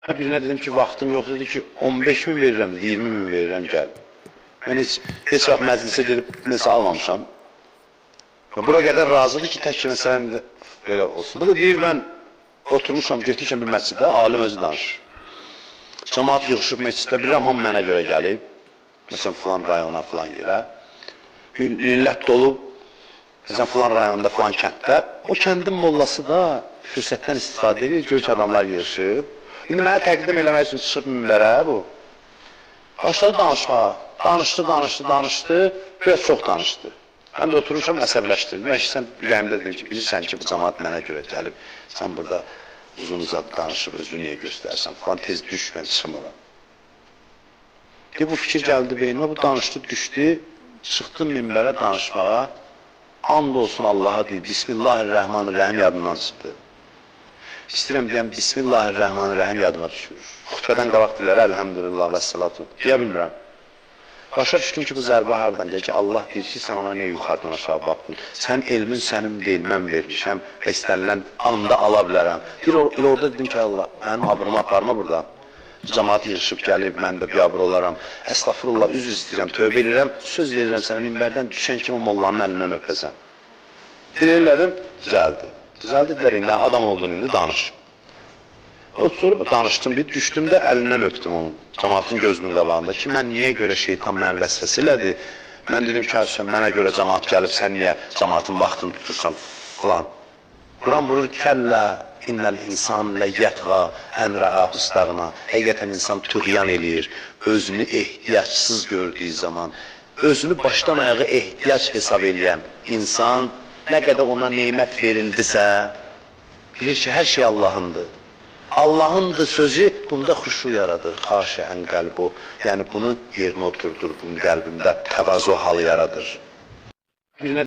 Birinə dedim ki, vaxtım yox, dedi ki, 15 min verirəm, 20 min verirəm, gəl. Mən heç vaxt məclisə gedib nəsə almamışam. Və bura qədər razıdır ki, tək ki, məsələn, belə olsun. Bu da deyir, mən oturmuşam, getmişəm bir məsciddə, alim özü danışır. Cəmaat yığışıb məsciddə, bilirəm, hamı mənə görə gəlib. Məsələn, filan rayona, filan yerə. Millət dolub, məsələn, filan rayonda, filan kənddə. O kəndin mollası da fürsətdən istifadə edir, görür ki, adamlar yığışıb. İndi mənə təqdim eləmək üçün çıxıb minbərə bu. Başladı danışmağa. Danışdı, danışdı, danışdı. Biraz çox danışdı. Mən də oturmuşam, əsəbləşdirdim. Mən sən ürəyimdə dedim ki, bilirsən ki, bu cəmaat mənə görə gəlib. Sən burada uzun uzadı danışıb özünü niyə göstərsən falan, tez düş, mən çıxım ora. Deyə bu fikir gəldi beynimə, bu danışdı, düşdü, çıxdım minbərə danışmağa. And olsun Allaha deyir, Bismillahirrahmanirrahim yadımdan çıxdı. İstəyirəm deyəm, Bismillahirrahmanirrahim yadıma düşür. Xutbədən qabaq deyirlər, əlhəmdülillah və salatu. Deyə bilmirəm. Başa düşdüm ki, bu zərbə hardan gəlir ki, Allah deyir ki, sən ona niyə yuxarıdan aşağı baxdın? Sən elmin sənin deyil, mən vermişəm və istənilən anda ala bilərəm. Deyir, elə orada dedim ki, Allah, mənim abırımı aparma buradan. Cəmaat yığışıb gəlib, mən də biabır olaram. Əstəğfurullah, üzr istəyirəm, tövbə edirəm, söz verirəm sənə, minbərdən düşən kimi mollanın əlindən öpəsən. Elədim, düzəldi. Düzəldi, dedilər, indi adam oldun, indi danış. Oturub danışdım, bir düşdüm də əlindən öpdüm onu. Cəmaatın gözünün qabağında ki, mən niyə görə şeytan mənə vəsvəsə elədi? Mən dedim ki, sən mənə görə cəmaat gəlib, sən niyə cəmaatın vaxtını tutursan filan. Quran buyurur, kəllə innəl insan lə yətğa ən rəahu istəğna. Həqiqətən insan tüğyan eləyir, özünü ehtiyacsız gördüyü zaman, özünü başdan ayağa ehtiyac hesab eləyən insan nə qədər ona nemət verildisə, bilir ki, hər şey Allahındır. Allahındır sözü bunda xuşu yaradır. Xaşiən qəlbu. Yəni bunu yerinə oturdur, bunun qəlbində təvazu halı yaradır. Birinə